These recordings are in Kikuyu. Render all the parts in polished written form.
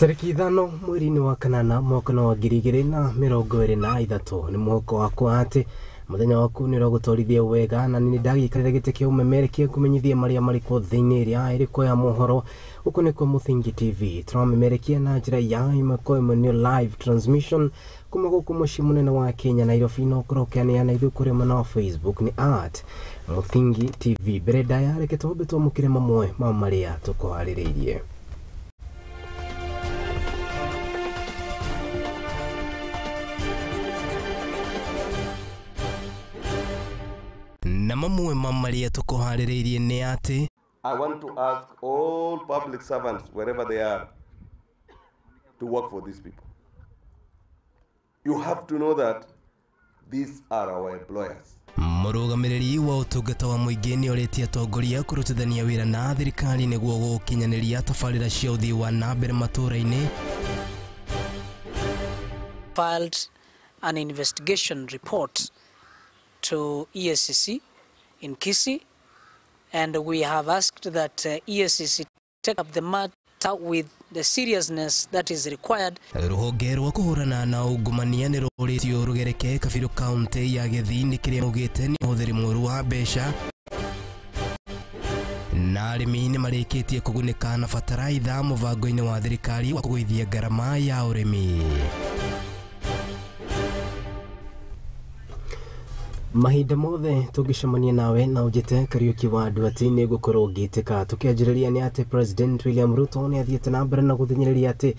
Tarĩki 5 mweri-inĩ wa kanana mwaka wa 2023 nĩ mwĩhoko wakwa atĩ mũthenya waku nĩ ũragũtwarithia wega na nĩ ndagĩikarĩra gĩtĩ kĩa ũmemerekia kũmenyithia marĩa marĩ kuo thĩinĩ ĩrĩa ĩrĩ ya mohoro. Gũkũ nĩkuo Mũthingi TV tũramemerekia na njĩra ya ĩmwe kwa ĩmwe nĩ live transmission kuma gũkũ mũciĩ mũnene wa Kenya Nairobi, na ũkorwo ũkĩanĩana ithuĩ kũrĩ mwena wa Facebook nĩ at Mũthingi TV. Mbere ndaya reke twambe twamũkĩre mamwe ma marĩa tũkũharĩrĩirie. Na mamwe ma marĩa tũkũharĩrĩirie nĩ atĩ I want to ask all public servants, wherever they are, to work for these people. You have to know that these are our employers. Mũrũgamĩrĩri wa ũtungata wa mũingĩ nĩ orĩtie atongoria kũrutithania wĩra na thirikari nĩguo gũkinyanĩria tabarĩra cia ũthii wa na mbere matũũra-inĩ. Filed an investigation report to EACC in Kisii, and we have asked that EACC take up the matter with the seriousness that is required. Rũhonge rwa kũhũrana na ungumania nĩ rũrĩtio rũgereke Kabiru kaunti ya Gĩthii nĩ kĩrĩa maugĩte nĩ ũhũthĩri mũũru wa mbeca. Na arĩmi nĩ marĩkĩtie kũgunĩka na bataraitha mũbango-inĩ wa thirikari wa kũgũithia ngarama ya ũrĩmi. Mahinda mothe tũngĩcemania nawe na ũnjĩte Kariũki wa andũ atĩ nĩ ngũkorwo ngĩtĩka. Tũkĩanjĩrĩria nĩ atĩ President William Ruto nĩ athiĩte na mbere na gũthinyĩrĩria atĩ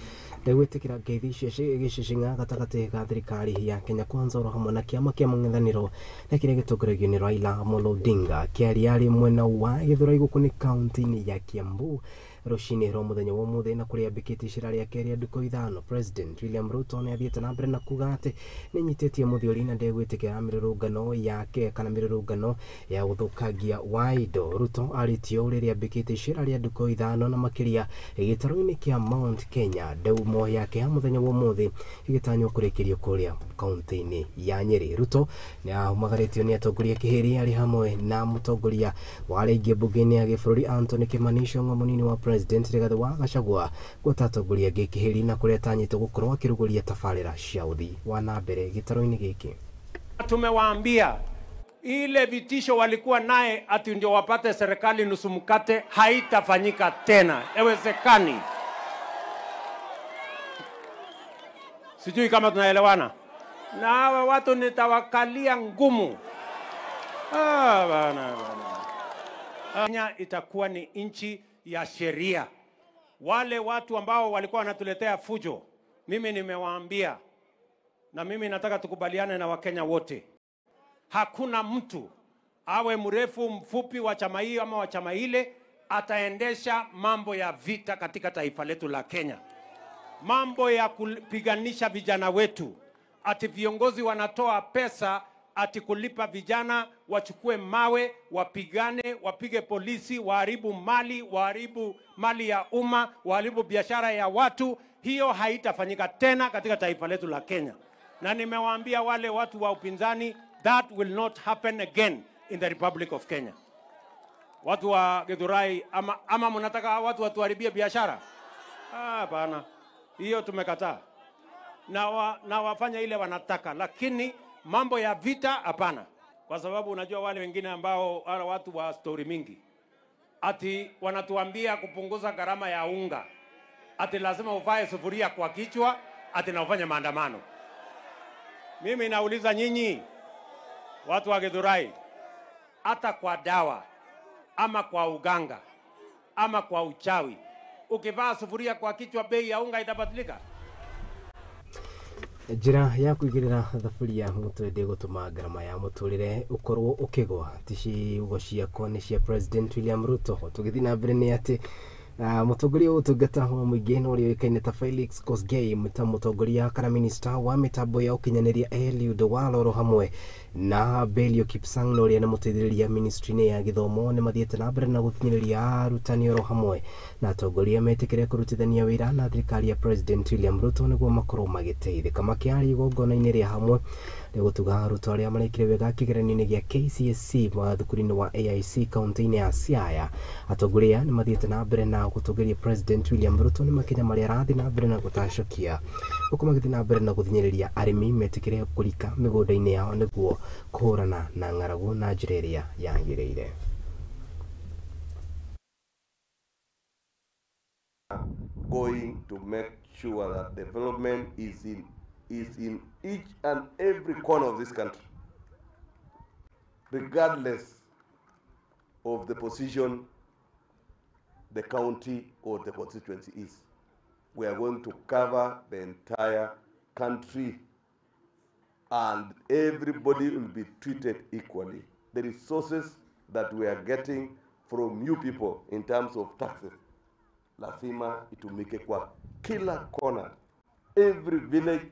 ndegwĩtĩkĩra ngeithi cia gĩcicing'a gatagatĩ ga thirikari ya Kenya Kwanza oro hamwe na kĩama kĩa mũng'ethanĩro na kĩrĩa gĩtongoragio nĩ Raila Amolo Odinga. Kĩaria arĩ mwena wa Gĩthũrai gũkũ nĩ kaunti-inĩ ya Kiambu rũcinĩ rwa mũthenya wa ũmũthĩ na kũrĩa ambĩkĩtie icera rĩake rĩa ndukũ 5. President William Ruto nĩ athiĩte na mbere na kuga atĩ nĩ nyitĩtie mũthiori na ndegwĩtĩkĩra mĩrũrũngano yake kana mĩrũrũngano ya ũthũkangia wa indo. Ruto arĩtio rĩrĩa ambĩkĩtie icera rĩa ndukũ 5 na makĩria gĩtarũ-inĩ kĩa Mount Kenya. Ndeumo yake ya mũthenya wa ũmũthĩ ĩgĩtanywo kũrĩkĩrio kũrĩa kaunti-inĩ ya Nyeri. Ruto nĩ ahumagarĩtio nĩ atongoria kĩhĩri arĩ hamwe na mũtongoria wa arĩa aingĩ mbunge-inĩ ya gĩbũrũri Anthony Kimani Ichung'wa, mũnini wa President Rigathi wa Gachagua, gwata atongoria angĩ kĩhĩri na kũrĩa atanyĩtwo gũkorwo akĩrugũria tabarĩra cia ũthii wa na mbere gĩtarũ-inĩ gĩkĩ. Tumewaambia ile vitisho walikuwa naye ati ndio wapate serikali nusu mkate haitafanyika tena, haiwezekani. Sijui kama tunaelewana. Na hawa watu nitawakalia ngumu. Bana, bana. Kenya itakuwa ni nchi ya sheria. Wale watu ambao walikuwa wanatuletea fujo, mimi nimewaambia, na mimi nataka tukubaliane na Wakenya wote. Hakuna mtu awe mrefu mfupi wa chama hii ama wa chama ile ataendesha mambo ya vita katika taifa letu la Kenya. Mambo ya kupiganisha vijana wetu, ati viongozi wanatoa pesa ati kulipa vijana wachukue mawe, wapigane, wapige polisi, waharibu mali, waharibu mali ya umma, waharibu biashara ya watu. Hiyo haitafanyika tena katika taifa letu la Kenya. Na nimewaambia wale watu wa upinzani, that will not happen again in the Republic of Kenya. Watu wa Githurai, ama mnataka watu watuharibie biashara? Hapana. Hiyo tumekataa. Na wafanya ile wanataka, lakini mambo ya vita hapana. Kwa sababu unajua wale wengine ambao wale watu wa story mingi ati wanatuambia kupunguza gharama ya unga, ati lazima uvae sufuria kwa kichwa, ati na ufanye maandamano. Mimi nauliza nyinyi watu wa Githurai, hata kwa dawa ama kwa uganga ama kwa uchawi, ukivaa sufuria kwa kichwa bei ya unga itabadilika? Njĩra ya kũigĩrĩra thaburia mũtwe ndĩgũtũma ngarama ya mũtũrĩre ũkorwo ũkĩgwa. Ti ciugo ciakwa, nĩ cia President William Ruto. Tũgĩthiĩ na mbere nĩ atĩ mũtongoria wa ũtungata wa mũingĩ na ũrĩa ũĩkaine ta Felix Kosgei ta mũtongoria kana minista wa mĩtambo ya ũkinyanĩria Eliud Owalo hamwe na Belio Kipsang na ũrĩa nĩ mũteithĩrĩria ministry-inĩ ya gĩthomo nĩ mathiĩte na mbere na gũkinyĩrĩria arutani oro hamwe na atongoria metĩkĩre kũrutithania wĩra na thirikari ya President William Ruto nĩguo makorwo magĩteithĩka. Makĩaria igongona-inĩ rĩa hamwe rĩa gũtuga arutwo arĩa marekire wega kĩgeranio-inĩ gĩa KCSE thukuru-inĩ wa AIC kaunti-inĩ ya Siaya, atongoria nĩ mathiĩte na mbere na na gũtongoria President William Ruto nĩ makinya marĩa arathiĩ na mbere na gũtacũkia gũkũ magĩthiĩ na mbere na gũthinyĩrĩria arĩmi metĩkĩre kũrika mĩgũnda-inĩ yao nĩguo kũhũrana na ng'aragu na njĩra ĩrĩa yagĩrĩire. Going to make sure that development is in each and every corner of this country, regardless of the position the county or the constituency is. We are going to cover the entire country and everybody will be treated equally. The resources that we are getting from you people in terms of taxes, lazima itumike kwa kila corner, every village,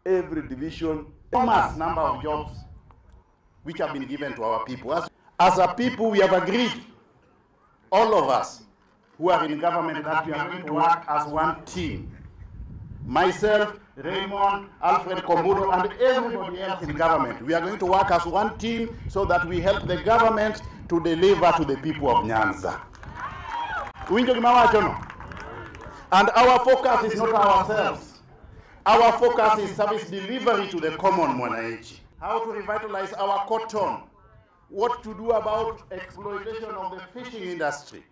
every division. Enormous number of jobs which have been given to our people. As a people, we have agreed, all of us who are in government, that we are going to work as one team. Myself, Raymond, Alfred Komudo, and everybody else in government. We are going to work as one team so that we help the government to deliver to the people of Nyanza. And our focus is not ourselves. Our focus is service delivery to the common mwananchi. How to revitalize our cotton, what to do about exploitation of the fishing industry,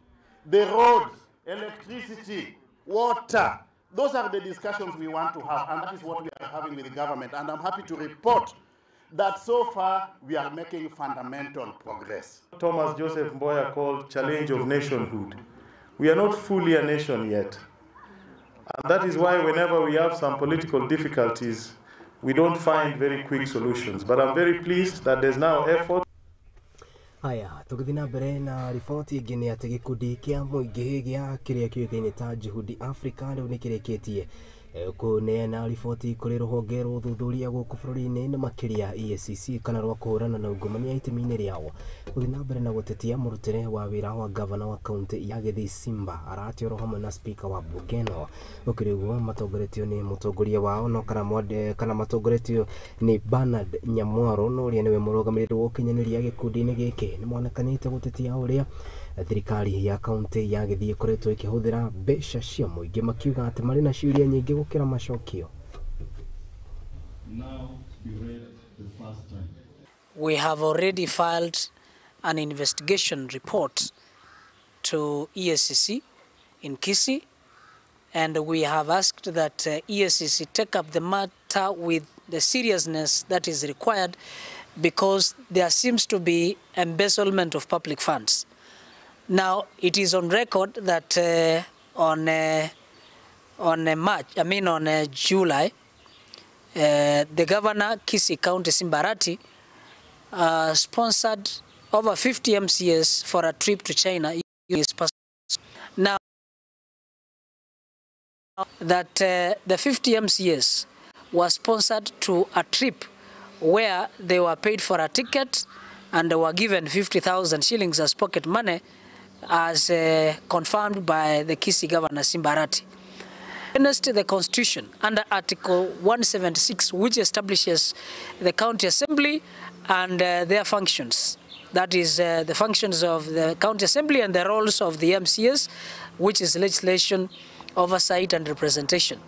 the roads, electricity, water. Those are the discussions we want to have, and that is what we are having with the government. And I'm happy to report that so far we are making fundamental progress. Thomas Joseph Mboya called challenge of nationhood. We are not fully a nation yet. And that is why whenever we have some political difficulties, we don't find very quick solutions. But I'm very pleased that there's now effort. Haya, tũgĩthiĩ na mbere na riboti ĩngĩ nĩ atĩ gĩkundi kĩa mũingĩ gĩa kĩrĩa kĩũĩkaine ta Juhudi Africa rĩu nĩ kĩrĩkĩtie kũneana riboti kũrĩ rũhonge rwa ũthuthuria gũkũ bũrũri-inĩ na makĩria EACC kana rwa kũhũrana na ungumania itemi-inĩ rĩao gũthiĩ na mbere na gũtetia mũrutĩre wa wĩra wa gavana wa kaunti ya Gĩthii Simba Arati oro hamwe na spika wa bunge ĩno. Gũkĩrĩ ũguo matongoretio nĩ mũtongoria wao no kana matongoretio nĩ Bernard Nyamwaro no ũrĩa nĩwe mũrũgamĩrĩri wa ũkinyanĩria gĩkundi-inĩ gĩkĩ nĩ monekanĩte gũtetia ũrĩa thirikari ya kaunti ya Gĩthii ĩkoretwo ĩkĩhũthĩra mbeca cia mũingĩ makiuga atĩ marĩ na ciũria nyingĩ gũkĩra macokio. We have already filed an investigation report to EACC in Kisii, and we have asked that EACC take up the matter with the seriousness that is required, because there seems to be embezzlement of public funds. Now, it is on record that on July, the governor, Kisii County Simba Arati, sponsored over 50 MCAs for a trip to China. Now, that the 50 MCAs were sponsored to a trip where they were paid for a ticket and they were given 50,000 shillings as pocket money, as confirmed by the Kisii governor Simba Arati. Against the Constitution under Article 176, which establishes the County Assembly and their functions. That is the functions of the County Assembly and the roles of the MCAs, which is legislation, oversight and representation.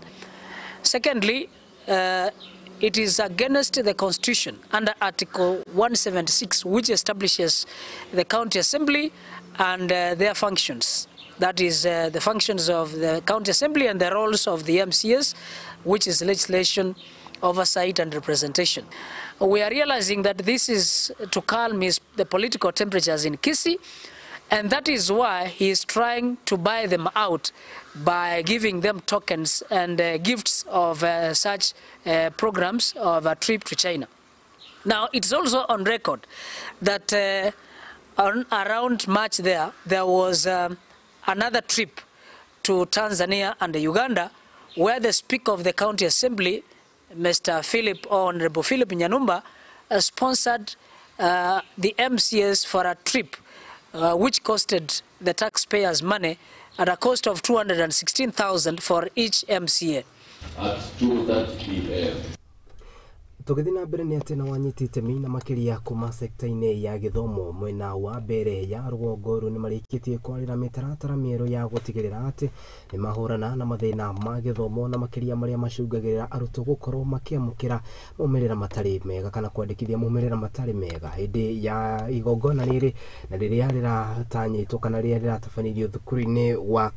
Secondly, it is against the Constitution under Article 176, which establishes the County Assembly and their functions. That is the functions of the County Assembly and the roles of the MCAs, which is legislation, oversight and representation. We are realizing that this is to calm the political temperatures in Kisii, and that is why he is trying to buy them out by giving them tokens and gifts of such programs of a trip to China. Now, it's also on record that around March there was another trip to Tanzania and Uganda, where the Speaker of the County Assembly, Mr. Philip, Honorable Philip Nyanumba, sponsored the MCAs for a trip which costed the taxpayers money at a cost of 216,000 for each MCA. At 2:30 p.m. Tũgĩthiĩ na mbere nĩ atĩ na wanyiti itemi na makĩria kuma sekta-inĩ ya gĩthomo mwena wa mbere ya rũgongo rũu nĩ marĩkĩtie kwarĩra mĩtaratara mĩerũ ya gũtigĩrĩra atĩ nĩ mahũrana na mathĩna ma gĩthomo na makĩria marĩa macũngagĩrĩra arutwo gũkorwo makĩamũkĩra maumĩrĩra matarĩ mega kana kwandĩkithia maumĩrĩra matarĩ mega hĩndĩ ya igongona rĩrĩ na rĩrĩa rĩratanyĩtwo kana rĩrĩa rĩratabanĩirio thukuru-inĩ wa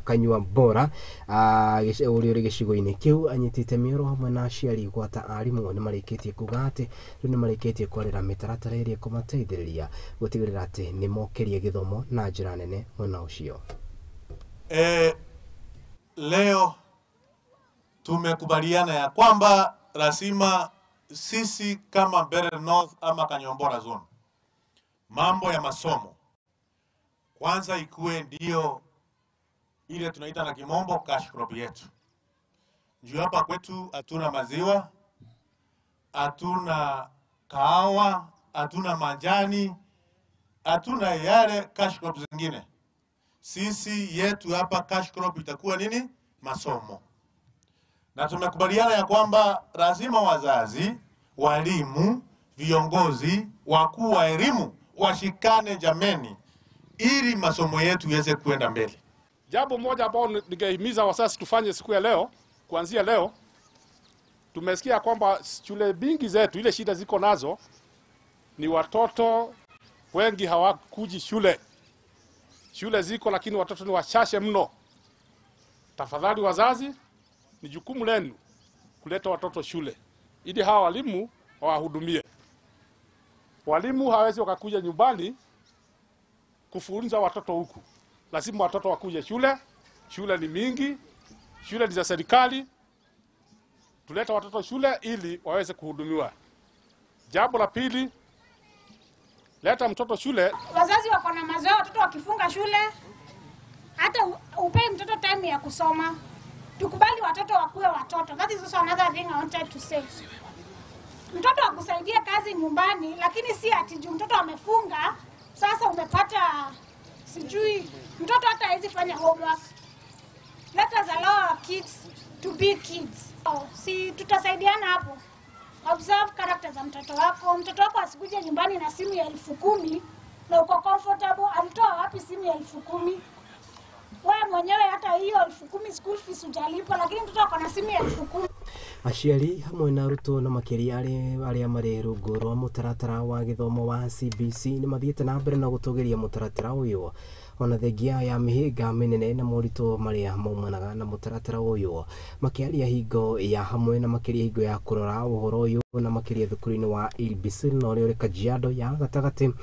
Kanyua Bora ũrĩa ũrĩ gĩcigo-inĩ kĩu. Anyiti itemi oro hamwe na aciari gwata arimũ nĩ marĩkĩtie kuga atĩ rĩu nĩ marĩkĩtie kwarĩra mĩtaratara ĩrĩa ĩkũmateithĩrĩria gũtigĩrĩra atĩ nĩ mokĩria gĩthomo na njĩra nene mwena ũcio. Leo tumekubaliana ya kwamba lazima sisi kama Mbeere North ama Kanyuambora zone, mambo ya masomo kwanza ikuwe ndio ile tunaita na kimombo cash crop yetu. Juu hapa kwetu hatuna maziwa, hatuna kahawa, hatuna majani, hatuna yale cash crop zingine. Sisi yetu hapa cash crop itakuwa nini? Masomo. Na tumekubaliana ya kwamba lazima wazazi, walimu, viongozi, wakuu wa elimu washikane jameni, ili masomo yetu iweze kuenda mbele. Jambo moja ambalo ningehimiza wazazi tufanye siku ya leo, kuanzia leo, tumesikia kwamba shule mingi zetu ile shida ziko nazo ni watoto wengi hawakuji shule. Shule ziko lakini watoto ni wachache mno. Tafadhali wazazi, ni jukumu lenu kuleta watoto shule ili hawa walimu wawahudumie. Walimu hawezi wakakuja nyumbani kufunza watoto huku. Lazima watoto wakuje shule. Shule ni mingi, shule ni za serikali. Tuleta watoto shule ili waweze kuhudumiwa. Jambo la pili, leta mtoto shule. Wazazi wako na mazoea, watoto wakifunga shule hata upei mtoto time ya kusoma. Tukubali watoto wakuwe watoto. That is also another thing I wanted to say. Mtoto akusaidie kazi nyumbani, lakini si ati juu mtoto amefunga sasa umepata sijui mtoto hata hawezi fanya homework. Let us allow our kids to be kids. Oh, si tutasaidiana hapo. Observe character za mtoto wako. Mtoto wako asikuje nyumbani na simu ya 10,000 na uko comfortable. Alitoa wapi simu ya 10,000? Wewe mwenyewe hata hiyo 10,000 school fees hujalipa, lakini mtoto ako na simu ya 10,000. Aciari hamwe na arutwo na makĩria arĩa marĩ rungu rwa mũtaratara wa gĩthomo wa CBC nĩ mathiĩte na mbere na gũtũgĩria mũtaratara ũyũ ona thengia ya mĩhĩnga mĩnene na moritũ marĩa maumanaga na mũtaratara ũyũ. Makĩaria hingo ya hamwe na makĩria hingo ya kũrora ũhoro ũyũ na makĩria thukuru-inĩ wa Ilbisil na ũrĩa ũrĩ Kajiado ya gatagatĩ,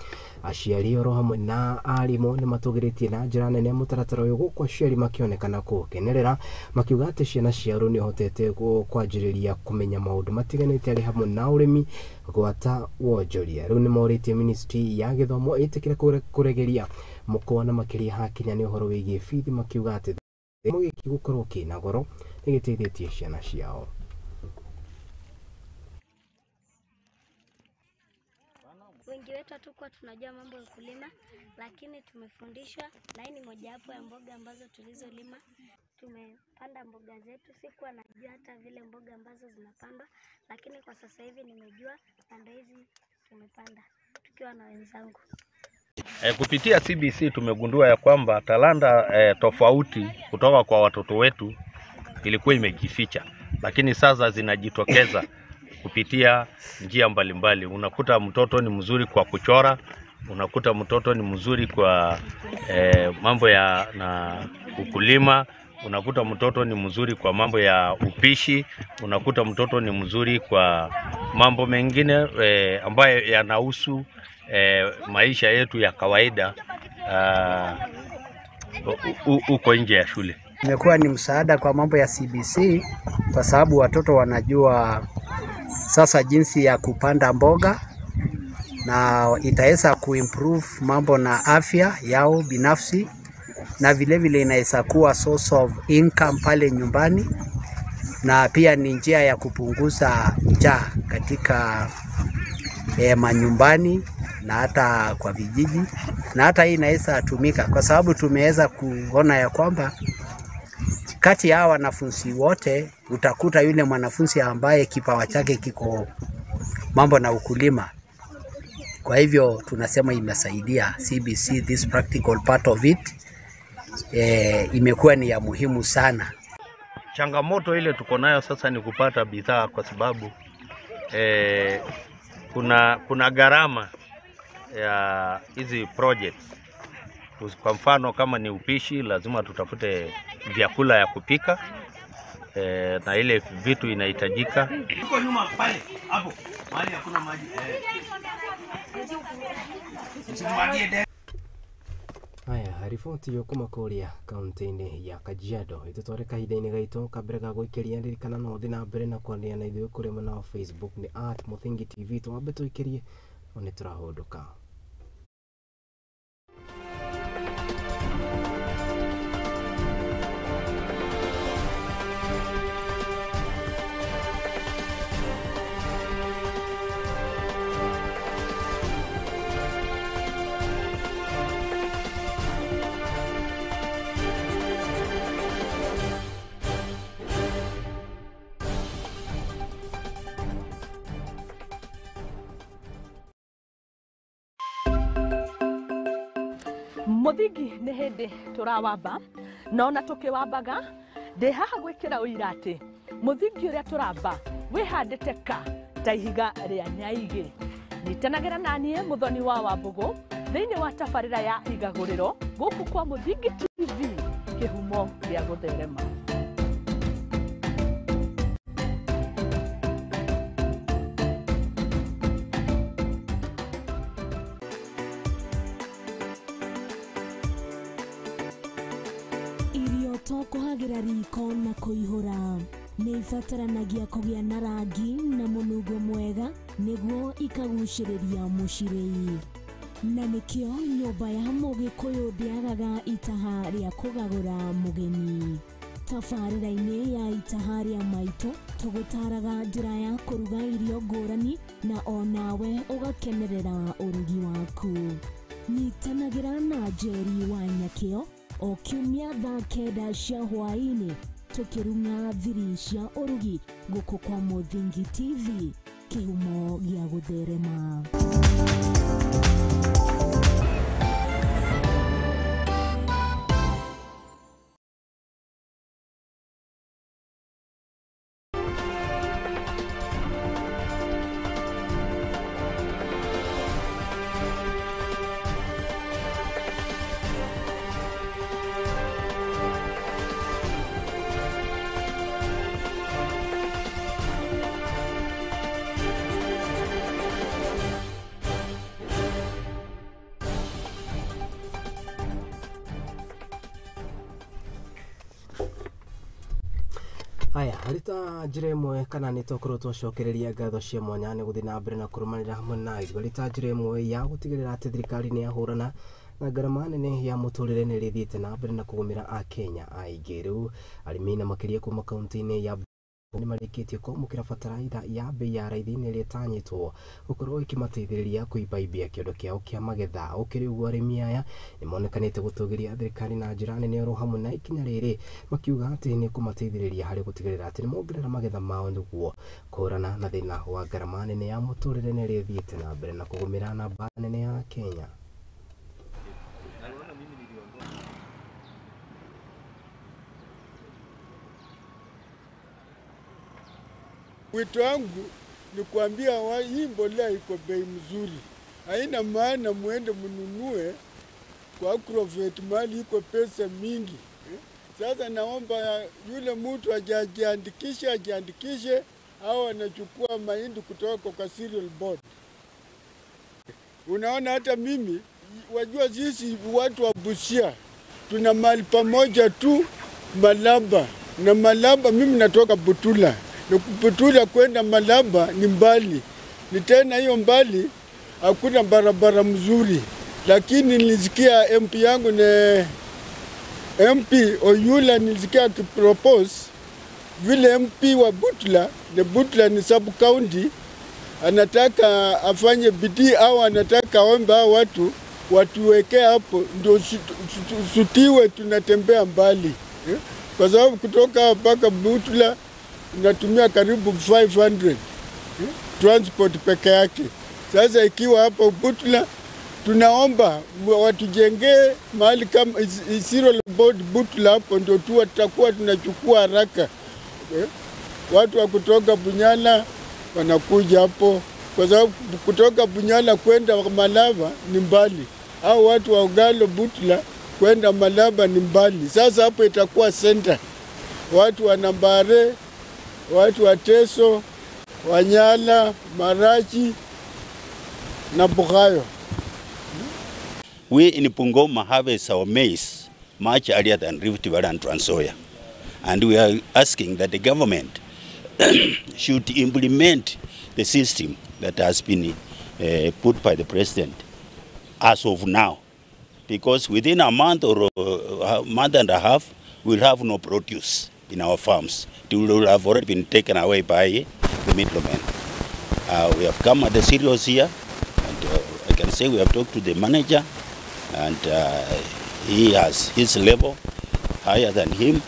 aciari oro hamwe na arimũ nĩ matũgĩrĩtie na njĩra nene mũtaratara ũyũ, gũkũ aciari makĩonekana kũũkenerera makiuga atĩ ciana ciao rĩu nĩihotete kwanjĩrĩria kũmenya maũndũ matiganĩte arĩ hamwe na ũrĩmi gwata wonjoria. Rĩu nĩmorĩtie ministry ya gĩthomo ĩtĩkĩre kũregeria mũkwa na makĩria hakinya nĩ ũhoro wĩgiĩ bithi, makiuga atĩ gĩthomo gĩkĩ gũkorwo kĩna goro nĩgĩteithĩtie ciana ciao. Wengi wetu hatukuwa tunajua mambo ya kulima, lakini tumefundishwa, na hii ni mojawapo ya mboga ambazo tulizolima. Tumepanda mboga zetu, sikuwa najua hata vile mboga ambazo zinapandwa, lakini kwa sasa hivi nimejua, na ndio hizi tumepanda tukiwa na wenzangu. Kupitia CBC tumegundua ya kwamba talanta tofauti kutoka kwa watoto wetu ilikuwa imejificha, lakini sasa zinajitokeza kupitia njia mbalimbali. Unakuta mtoto ni mzuri kwa kuchora, unakuta mtoto ni mzuri kwa mambo ya na ukulima, unakuta mtoto ni mzuri kwa mambo ya upishi, unakuta mtoto ni mzuri kwa mambo mengine ambayo yanahusu maisha yetu ya kawaida uko nje ya shule. Imekuwa ni msaada kwa mambo ya CBC kwa sababu watoto wanajua sasa jinsi ya kupanda mboga, na itaweza kuimprove mambo na afya yao binafsi, na vile vile inaweza kuwa source of income pale nyumbani, na pia ni njia ya kupunguza njaa katika manyumbani na hata kwa vijiji. Na hata hii inaweza tumika kwa sababu tumeweza kuona ya kwamba Kati ya wanafunzi wote utakuta yule mwanafunzi ambaye kipawa chake kiko mambo na ukulima. Kwa hivyo tunasema imesaidia CBC, this practical part of it imekuwa ni ya muhimu sana. Changamoto ile tuko nayo sasa ni kupata bidhaa kwa sababu kuna gharama ya hizi projects. Kwa mfano kama ni upishi, lazima tutafute vyakula ya kupika na ile vitu inahitajika. Huko nyuma pale hapo mahali hakuna maji. Aya, riboti yo kuma kuria kaunti-inĩ ya Kajiado ĩtũtware kahinda-inĩ gaitũ kambere ga gũikĩria. Ririkana no ũthiĩ na mbere na kwaria na ithuĩ kũrĩ mwena wa Facebook nĩ @Muthingi TV. Twambe tũikĩrie no nĩ tũrahũndũka. Muthingi nĩ hĩndĩ tũrawamba na ona tũkĩwambaga ndĩ haha gwĩkĩra ũira atĩ mũthingi ũrĩa tũramba wĩhandĩte ka ta ihiga rĩa nyaigĩ. Nyitanagĩra na niĩ Mũthoni wa Wambũgũ thĩinĩ wa tabarĩra ya Igagũrĩro gũkũ kwa Muthingi TV, kĩhumo gĩa gũtherema. Kuhagira riko na kuihura nĩ ibataranagia kũgĩa na rangi na mũnungo mwega nĩguo ikagucĩrĩria mũcirĩi, na nĩkĩo nyũmba ya Mũgĩkũyũ ndĩagaga itaha rĩa kũgagũra mũgeni. Tabarĩra-inĩ ya itaha rĩa maitũ tũgũtaraga njĩra ya kũruga irio ngũrani na onawe ũgakenerera ũrugi waku. Nyitanagĩra na Njeri wa Nyakĩo o kiumia thaa 9 cia hwaĩ-inĩ tũkĩrung'a thiri cia ũrugi gũkũ kwa Muthingi TV, kĩhumo gĩa gũtherema. Aya, rita njĩra ĩmwe kana nĩ twakorwo twacokereria ngatho cia mwanya nĩ gũthiĩ na mbere na kũrũmanĩra hamwe na ithuĩ. Rita njĩra ĩmwe ya gũtigĩrĩra atĩ thirikari nĩ yahũrana na ngarama nene ya mũtũrĩre nĩ ĩrĩthiĩte na mbere na kũgũmĩra Akenya aingĩ. Rĩu arĩmi na makĩria kuma kaunti-inĩ ya nĩ marĩkĩtie kwamũkĩra bataraitha ya bei ya raithi nĩ ĩrĩa ĩtanyĩtwo gũkorwo ĩkĩmateithĩrĩria kũimbaimbia kĩondo kĩao kĩa magetha. Ũkĩrĩ ũguo arĩmi aya nĩ monekanĩte gũtũgĩria thirikari na njĩra nene oro hamwe na ikinya rĩrĩ makiuga atĩ nĩ kũmateithĩrĩria harĩ gũtigĩrĩra atĩ nĩ mongerera magetha mao nĩguo kũhũrana na thĩna wa ngarama nene ya mũtũrĩre na ĩrĩa ĩthiĩte na mbere na kũgũmĩra namba nene ya Kenya. Wito wangu ni kuambia hii mbolea iko bei mzuri. Haina maana muende mnunue kwa Agrovet mali iko pesa mingi. Sasa naomba yule mtu ajiandikishe ajiandikishe au anachukua mahindi kutoka kwa cereal board. Unaona hata mimi, wajua sisi watu wa Busia tuna mali pamoja tu Malaba. Na Malaba mimi natoka Butula. Butula kwenda Malaba ni mbali. Ni tena hiyo mbali hakuna barabara mzuri. Lakini nilisikia MP yangu ni MP Oyula, nilisikia akipropose vile MP wa Butula, ni Butula ni sub county, anataka afanye bidii au anataka aombe hao watu watuwekee hapo ndio sutiwe tunatembea mbali. kwa sababu kutoka mpaka Butula unatumia karibu 500 transport peke yake. Sasa ikiwa hapa Butula, tunaomba watujengee mahali kama Cereal Board Butula, hapo ndio tu tutakuwa tunachukua haraka. Watu wa kutoka Bunyala wanakuja hapo, kwa sababu kutoka Bunyala kwenda Malaba ni mbali, au watu wa Ugalo Butula kwenda Malaba ni mbali. Sasa hapo itakuwa center, watu wa Nambare, watu wa Teso, Wanyala, Marachi na Bughayo. We in Bungoma harvest our maize much earlier than Rift Valley and Trans Nzoia. And we are asking that the government should implement the system that has been put by the president as of now. Because within a month or a month and a half, we'll have no produce in our farms. It will have already been taken away by the middlemen. We have come at the cereals here, and I can say we have talked to the manager, and he has his level higher than him,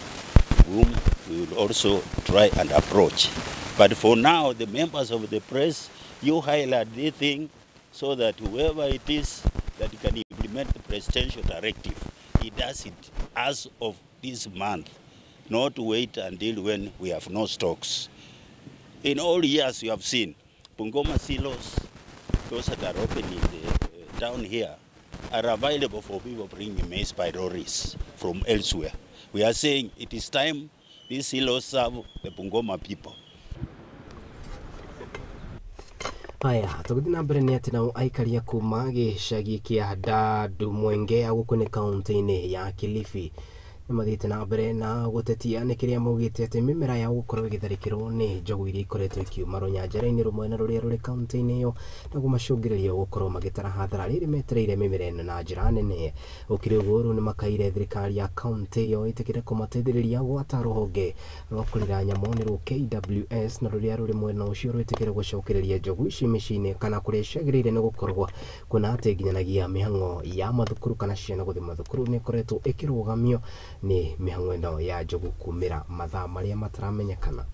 whom we will also try and approach. But for now, the members of the press, you highlight this thing so that whoever it is that can implement the presidential directive, he does it as of this month, not wait until when we have no stocks. In all years you have seen, Bungoma silos, those that are open in the town here, are available for people bringing maize by lorries from elsewhere. We are saying it is time these silos serve the Bungoma people. Haya, tũgĩthiĩ na mbere nĩ atĩ nao aikari a kuma gĩcagi kĩa Ndandu Mwenge gũkũ nĩ kaũntĩ-inĩ ya Kilifi nĩ mathiĩte na mbere na gũtetia nĩ kĩrĩa maugĩte atĩ mĩmera yao gũkorwo ĩgĩtharĩkĩrwo nĩ njogu iria ikoretwo ikiuma rũnyanjara-inĩ rũmwe na rũrĩa rũrĩ kaũntĩ-inĩ ĩyo na kũmacũngĩrĩria gũkorwo magĩtara hathara rĩrĩ metereire mĩmera ĩno na njĩra nene. Gũkĩrĩ ũguo rĩu nĩ makaire thirikari ya kaũntĩ ĩyo ĩtĩkĩre kũmateithĩrĩria gwata rũhonge rwa kũrera nyamũ nĩ rwo KWS na rũrĩa rũrĩ mwena ũcio rwĩtĩkĩre gũcokereria njogu ici mĩciĩ-inĩ kana kũrĩa ciagĩrĩire nĩ gũkorwo kuona atĩ nginyanagia mĩhang'o ya mathukuru kana ciana gũthiĩ mathukuru nĩ ĩkoretwo ĩkĩrũgamio nĩ mĩhang'o ĩno ya njogu kumĩra mathaa marĩa mataramenyekana.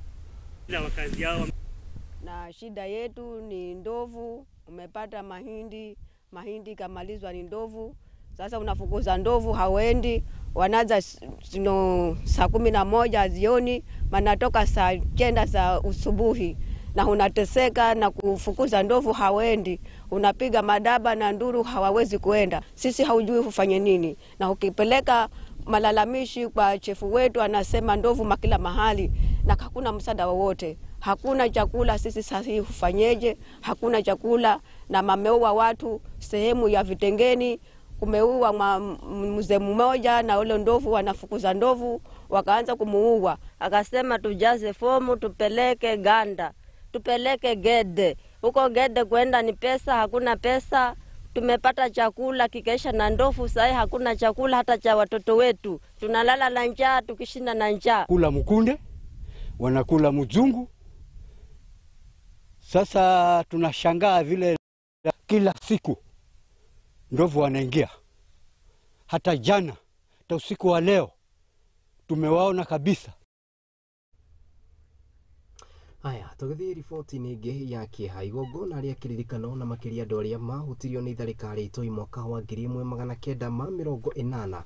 Na shida yetu ni ndovu. Umepata mahindi, mahindi kamalizwa ni ndovu. Sasa unafukuza ndovu hawendi, wanaanza saa 11 jioni, manatoka saa 9 za usubuhi, na unateseka na kufukuza ndovu hawendi, unapiga madaba na nduru hawawezi kuenda. Sisi haujui ufanye nini, na ukipeleka malalamishi kwa chefu wetu anasema ndovu makila mahali, na hakuna msaada wowote. Hakuna chakula, sisi sasa hufanyeje? Hakuna chakula, na mameua watu sehemu ya Vitengeni, kumeua mzee mmoja na ule ndovu wanafukuza ndovu wakaanza kumuua. Akasema tujaze fomu tupeleke Ganda, tupeleke Gede. Huko Gede kwenda ni pesa, hakuna pesa. Tumepata chakula kikaisha na ndovu, sasa hakuna chakula hata cha watoto wetu. Tunalala na njaa, tukishinda na njaa. Kula mkunde, wanakula mzungu. Sasa tunashangaa vile kila siku ndovu wanaingia. Hata jana, hata usiku wa leo tumewaona kabisa. Haya, tũgĩthiĩ riboti-inĩ ĩngĩ ya kĩeha. Igongona rĩa kĩririkano na makĩria andũ arĩa mahutirio nĩ itharĩka rĩa itoi mwaka wa 1980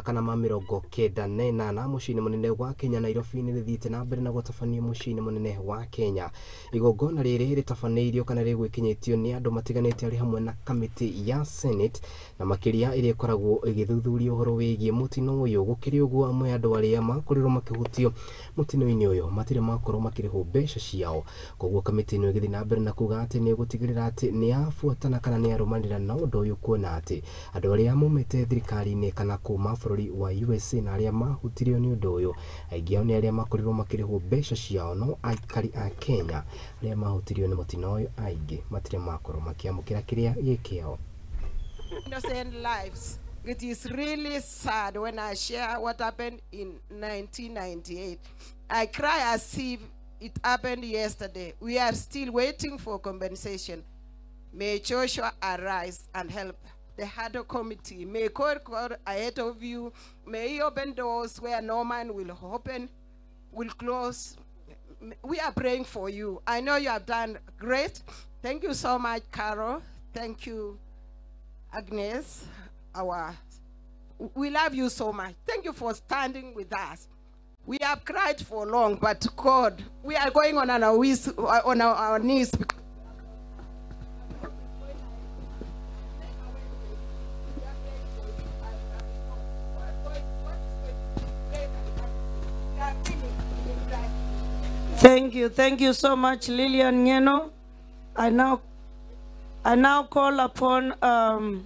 kana ma 98 mũciĩ-inĩ mũnene wa Kenya Nairobi nĩ rĩthiĩte na mbere na gũtabanio mũciĩ-inĩ mũnene wa Kenya. Igongona rĩrĩ rĩtabanĩirio kana rĩgwĩkinyĩtio nĩ andũ matiganĩte arĩ hamwe na kamĩtĩ ya Senate na makĩria ĩrĩa ĩkoragwo ĩgĩthuthuria ũhoro wĩgiĩ mũtino ũyũ. Gũkĩrĩ ũguo, amwe andũ arĩa makorirwo makĩhutio mũtino-inĩ ũyũ matirĩ makorwo makĩrĩhwo mbeca ciao. Koguo kamĩtĩ ĩno ĩgĩthiĩ na mbere na kuga atĩ nĩ ĩgũtigĩrĩra atĩ nĩ yabuatana kana nĩ yarũmanĩrĩra na ũndũ ũyũ, kuona atĩ andũ arĩa maumĩte thirikari-inĩ kana kuma bũrũri wa USA na arĩa mahutirio nĩ ũndũ ũyũ aingĩ ao nĩ arĩa makorirwo makĩrĩhwo mbeca ciao, no aikari a Kenya arĩa mahutirio nĩ mũtino ũyũ aingĩ matirĩ makorwo makĩamũkĩra kĩrĩa gĩ kĩao. Innocent lives. It is really sad when I share what happened in 1998. I cry as if it happened yesterday. We are still waiting for compensation. May Joshua arise and help the HADO committee. May God go ahead of you. May He open doors where no man will open, will close. We are praying for you. I know you have done great. Thank you so much, Carol. Thank you, Agnes. We love you so much. Thank you for standing with us. We have cried for long, but God, we are going on our knees. Thank you. Thank you so much, Lillian Ngeno. I now call upon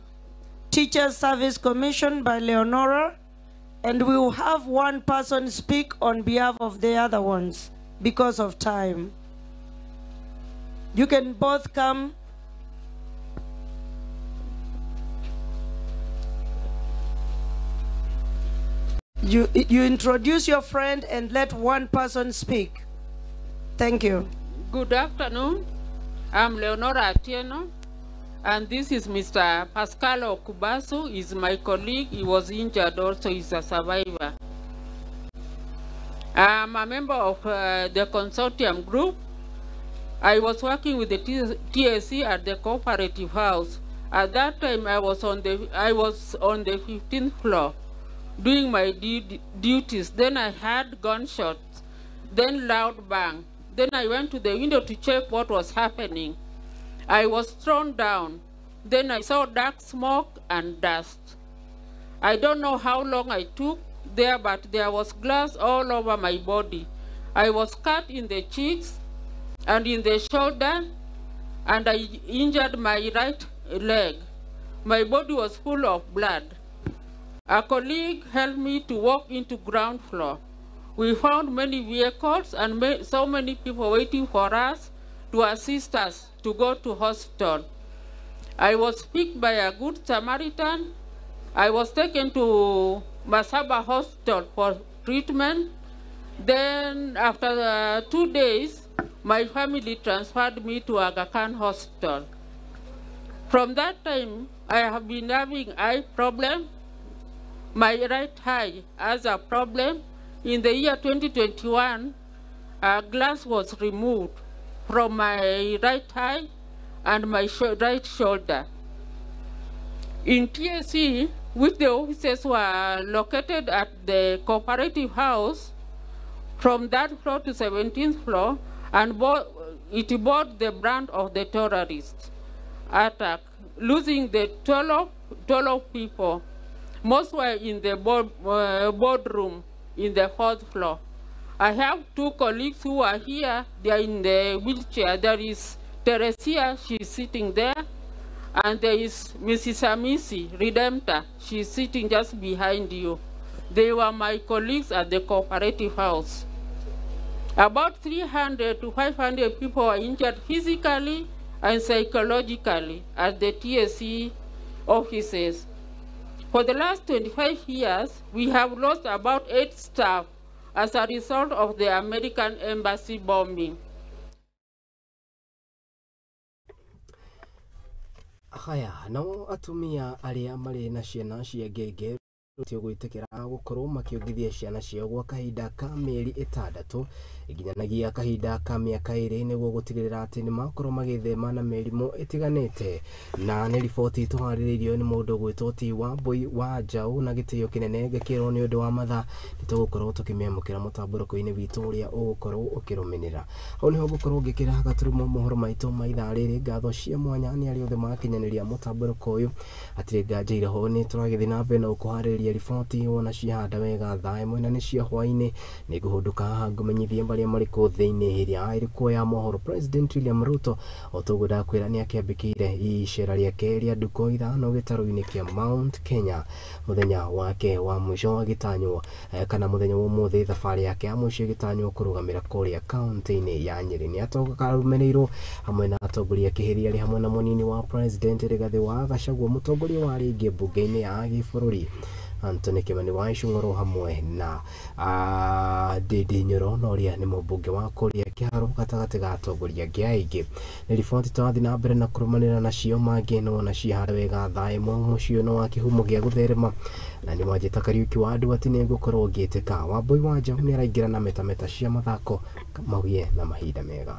Teachers Service Commission by Leonora, and we will have one person speak on behalf of the other ones because of time. You can both come. You introduce your friend and let one person speak. Thank you. Good afternoon. I'm Leonora Atieno, and this is Mr. Pascal Okubasu. He's my colleague. He was injured also. He's a survivor. I'm a member of the consortium group. I was working with the TSC at the cooperative house. At that time, I was on the 15th floor doing my duties. Then I heard gunshots, then loud bang. Then I went to the window to check what was happening. I was thrown down. Then I saw dark smoke and dust. I don't know how long I took there, but there was glass all over my body. I was cut in the cheeks and in the shoulder, and I injured my right leg. My body was full of blood. A colleague helped me to walk into ground floor. We found many vehicles and so many people waiting for us to assist us to go to hospital. I was picked by a good Samaritan. I was taken to Masaba Hospital for treatment. Then after 2 days, my family transferred me to Aga Khan Hospital. From that time, I have been having eye problem. My right eye has a problem. In the year 2021, a glass was removed from my right eye and my right shoulder. In TSC, which the offices were located at the cooperative house, from that floor to 17th floor, and it bore the brand of the terrorist attack, losing the 12 people. Most were in the boardroom in the 4th floor. I have 2 colleagues who are here. They are in the wheelchair. There is Teresia, she's sitting there. And there is Mrs. Amisi, Redemptor. She's sitting just behind you. They were my colleagues at the cooperative house. About 300 to 500 people were injured physically and psychologically at the TSC offices. For the last 25 years, we have lost about 8 staff as a result of the American Embassy bombing. Haya, nao atumia arĩa marĩ na ciana cia ngenge gwĩtĩkĩra gũkorwo makĩongithia ciana ciao gwa kahinda ka mĩeri 6 nginyanagia kahinda ka mĩaka 2 nĩguo gũtigĩrĩra atĩ nĩmakorwo magĩthema na mĩrimũ ĩtiganĩte. Na nĩ riboti tũharĩrĩirio nĩ mũndũ gwĩtwo T Wambui wa Njaũ na gĩtĩo kĩnene gĩkĩrwo nĩ ũndũ wa mathaa nĩtũgũkorwo tũkĩmĩamũkĩra mũtambũrũko-inĩ witũ ũrĩa ũgũkorwo ũkĩrũmĩrĩra. Hau nĩho ngũkorwo ngĩkĩra gaturumo mohoro maitũ ma ithaa rĩrĩ. Ngatho cia mwanya nĩ arĩa othe makinyanĩria mũtambũrũko ũyũ. Hatirĩ nganja iroho nĩ tũragĩthiĩ na mbere na gũkũharĩrĩria riboti wona ciahanda wega thaa 1 na nĩ cia hwaĩ-inĩ. Nĩngũhũndũka haha ngũmenyithie marĩa marĩ kũu thĩinĩ ĩrĩa ĩrĩ kuoya mohoro. President William Ruto o toguo ndakwĩra nĩ akĩambĩkĩire icera rĩake rĩa ndukũ 5 gĩtarũ-inĩ kĩa Mount Kenya mũthenya wake wa mũico agĩtanywo kana mũthenya wa ũmũthĩ thabarĩ yake ya mũico ĩgĩtanywo kũrũgamĩra kũrĩa kaunti-inĩ ya Nyĩrĩ. Nĩ atongokarũmĩrĩirwo hamwe na atongoria kĩhĩria arĩ hamwe na mũnini wa President Rigathĩ wa Gachagua, mũtongoria wa rĩngĩ mbunge-inĩ ya gĩbũrũri Anthony Kimani wa Icung'oro hamwe na Ndindi Nyoro na ũrĩa nĩ mũmbunge wa kũrĩa Kĩharũ gatagatĩ ga atongoria angĩ aingĩ. Nĩ riboti tũrathiĩ na mbere na kũrũmanĩra nacio mangĩ no ona ciahara wega thaa 1 mũciĩ ũyũ wa kĩhumo gĩa gũtherema na nĩ wanjĩta Kariuki wa andũ atĩ nĩ ngũkorwo ngĩtĩka. Wambui wa Njaũ nĩ araingĩra na metameta cia mathako magĩe na mahinda mega.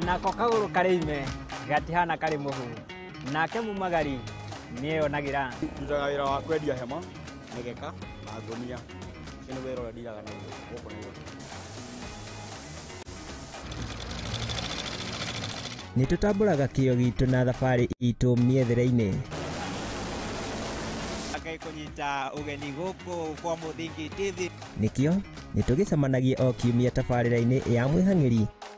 Nako kagũrũ karĩ ime gatihana karĩ mũhu nake mumagari nĩeyonagĩra. Ndutaga wĩra wa kwendia hema, mĩgeka na ngũnia. Ũcio nĩ wĩra ũrĩa ndiraga naguo gũkũ Nairobi. Nĩ tũtambũraga kĩo gitũ na thabarĩ itũ mĩethere-inĩ. Ngai kũnyita ũgeni gũkũ kwa Mũthingi TV. Nĩkĩo nĩtũgĩcemanagia o kiumia tabarĩra-inĩ ya mwĩhang'ĩri.